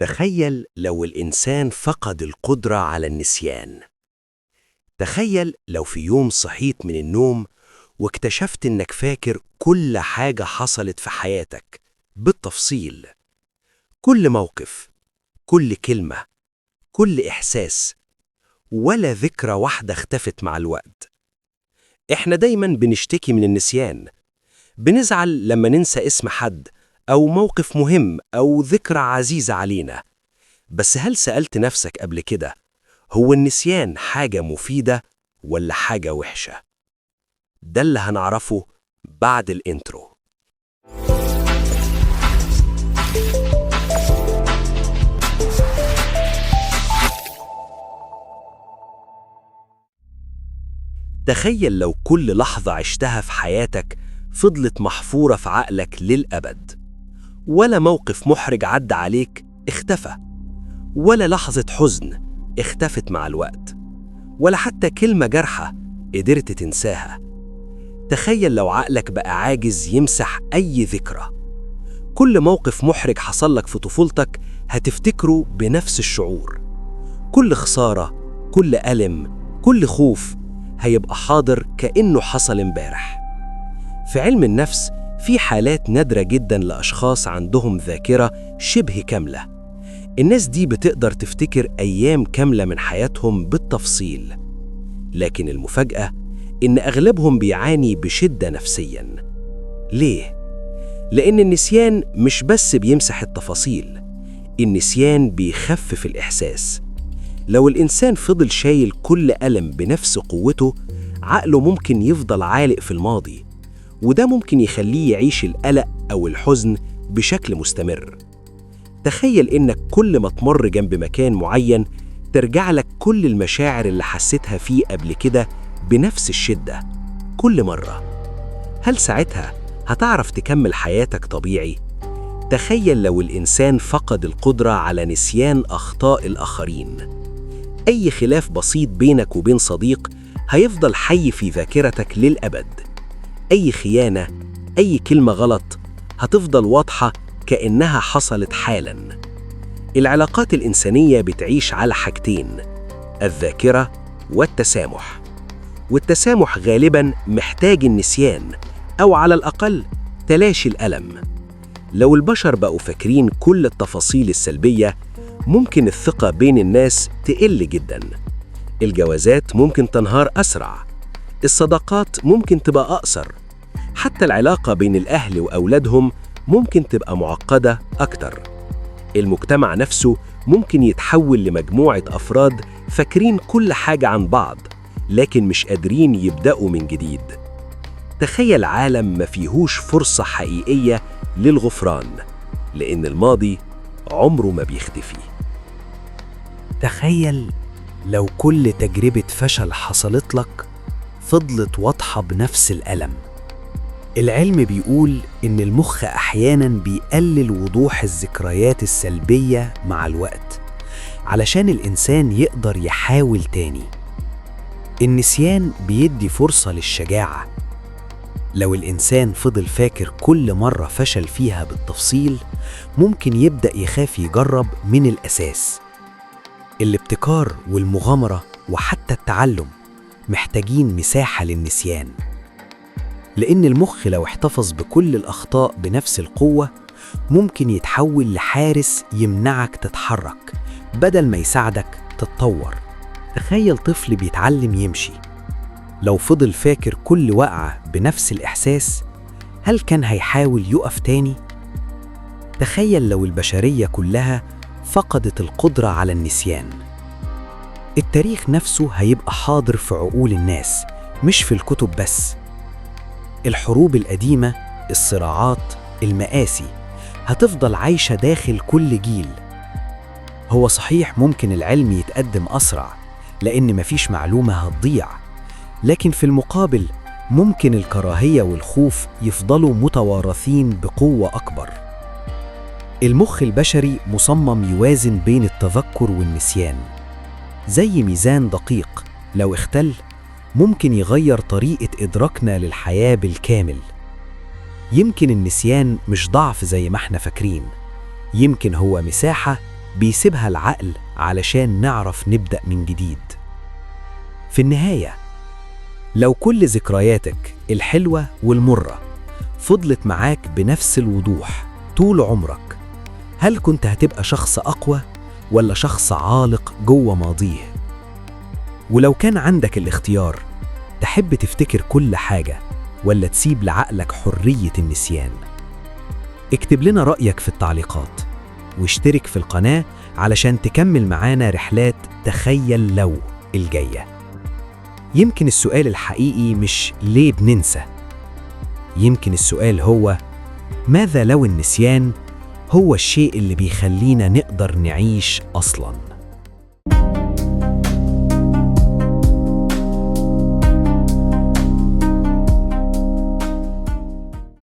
تخيل لو الإنسان فقد القدرة على النسيان. تخيل لو في يوم صحيت من النوم واكتشفت إنك فاكر كل حاجة حصلت في حياتك بالتفصيل، كل موقف، كل كلمة، كل إحساس، ولا ذكرى واحدة اختفت مع الوقت. إحنا دايماً بنشتكي من النسيان، بنزعل لما ننسى اسم حد أو موقف مهم أو ذكرى عزيزة علينا. بس هل سألت نفسك قبل كده، هو النسيان حاجة مفيدة ولا حاجة وحشة؟ ده اللي هنعرفه بعد ال intro. تخيل لو كل لحظة عشتها في حياتك فضلت محفورة في عقلك للأبد، ولا موقف محرج عدى عليك اختفى، ولا لحظة حزن اختفت مع الوقت، ولا حتى كلمة جارحة قدرت تنساها. تخيل لو عقلك بقى عاجز يمسح أي ذكرى. كل موقف محرج حصل لك في طفولتك هتفتكره بنفس الشعور. كل خسارة، كل ألم، كل خوف هيبقى حاضر كأنه حصل امبارح. في علم النفس في حالات نادرة جدا لأشخاص عندهم ذاكرة شبه كاملة. الناس دي بتقدر تفتكر أيام كاملة من حياتهم بالتفصيل، لكن المفاجأة إن أغلبهم بيعاني بشدة نفسياً. ليه؟ لأن النسيان مش بس بيمسح التفاصيل، النسيان بيخفف الإحساس. لو الإنسان فضل شايل كل ألم بنفس قوته، عقله ممكن يفضل عالق في الماضي، وده ممكن يخليه يعيش القلق أو الحزن بشكل مستمر. تخيل إنك كل ما تمر جنب مكان معين ترجع لك كل المشاعر اللي حسيتها فيه قبل كده بنفس الشدة كل مرة. هل ساعتها هتعرف تكمل حياتك طبيعي؟ تخيل لو الإنسان فقد القدرة على نسيان أخطاء الآخرين. أي خلاف بسيط بينك وبين صديق هيفضل حي في ذاكرتك للأبد. أي خيانة، أي كلمة غلط هتفضل واضحة كأنها حصلت حالاً. العلاقات الإنسانية بتعيش على حاجتين، الذاكرة والتسامح. والتسامح غالباً محتاج النسيان، أو على الأقل تلاشي الألم. لو البشر بقوا فاكرين كل التفاصيل السلبية، ممكن الثقة بين الناس تقل جداً. الجوازات ممكن تنهار أسرع، الصداقات ممكن تبقى أقصر، حتى العلاقة بين الأهل وأولادهم ممكن تبقى معقدة أكتر. المجتمع نفسه ممكن يتحول لمجموعة أفراد فاكرين كل حاجة عن بعض، لكن مش قادرين يبدأوا من جديد. تخيل عالم ما فيهوش فرصة حقيقية للغفران، لأن الماضي عمره ما بيختفي. تخيل لو كل تجربة فشل حصلت لك فضلت واضحة بنفس الألم. العلم بيقول إن المخ أحياناً بيقلل وضوح الذكريات السلبية مع الوقت علشان الإنسان يقدر يحاول تاني. النسيان بيدي فرصة للشجاعة. لو الإنسان فضل فاكر كل مرة فشل فيها بالتفصيل، ممكن يبدأ يخاف يجرب من الأساس. الابتكار والمغامرة وحتى التعلم محتاجين مساحة للنسيان، لأن المخ لو احتفظ بكل الأخطاء بنفس القوة ممكن يتحول لحارس يمنعك تتحرك بدل ما يساعدك تتطور. تخيل طفل بيتعلم يمشي، لو فضل فاكر كل وقعة بنفس الإحساس، هل كان هيحاول يقف تاني؟ تخيل لو البشرية كلها فقدت القدرة على النسيان. التاريخ نفسه هيبقى حاضر في عقول الناس، مش في الكتب بس. الحروب القديمة، الصراعات، المآسي هتفضل عايشة داخل كل جيل. هو صحيح ممكن العلم يتقدم أسرع لأن مفيش معلومة هتضيع، لكن في المقابل ممكن الكراهية والخوف يفضلوا متوارثين بقوة أكبر. المخ البشري مصمم يوازن بين التذكر والنسيان، زي ميزان دقيق لو اختل ممكن يغير طريقة إدراكنا للحياة بالكامل. يمكن النسيان مش ضعف زي ما احنا فاكرين، يمكن هو مساحة بيسيبها العقل علشان نعرف نبدأ من جديد. في النهاية، لو كل ذكرياتك الحلوة والمرة فضلت معاك بنفس الوضوح طول عمرك، هل كنت هتبقى شخص أقوى ولا شخص عالق جوه ماضيه؟ ولو كان عندك الاختيار، تحب تفتكر كل حاجة ولا تسيب لعقلك حرية النسيان؟ اكتب لنا رأيك في التعليقات، واشترك في القناة علشان تكمل معانا رحلات تخيل لو الجاية. يمكن السؤال الحقيقي مش ليه بننسى، يمكن السؤال هو ماذا لو النسيان هو الشيء اللي بيخلينا نقدر نعيش أصلاً؟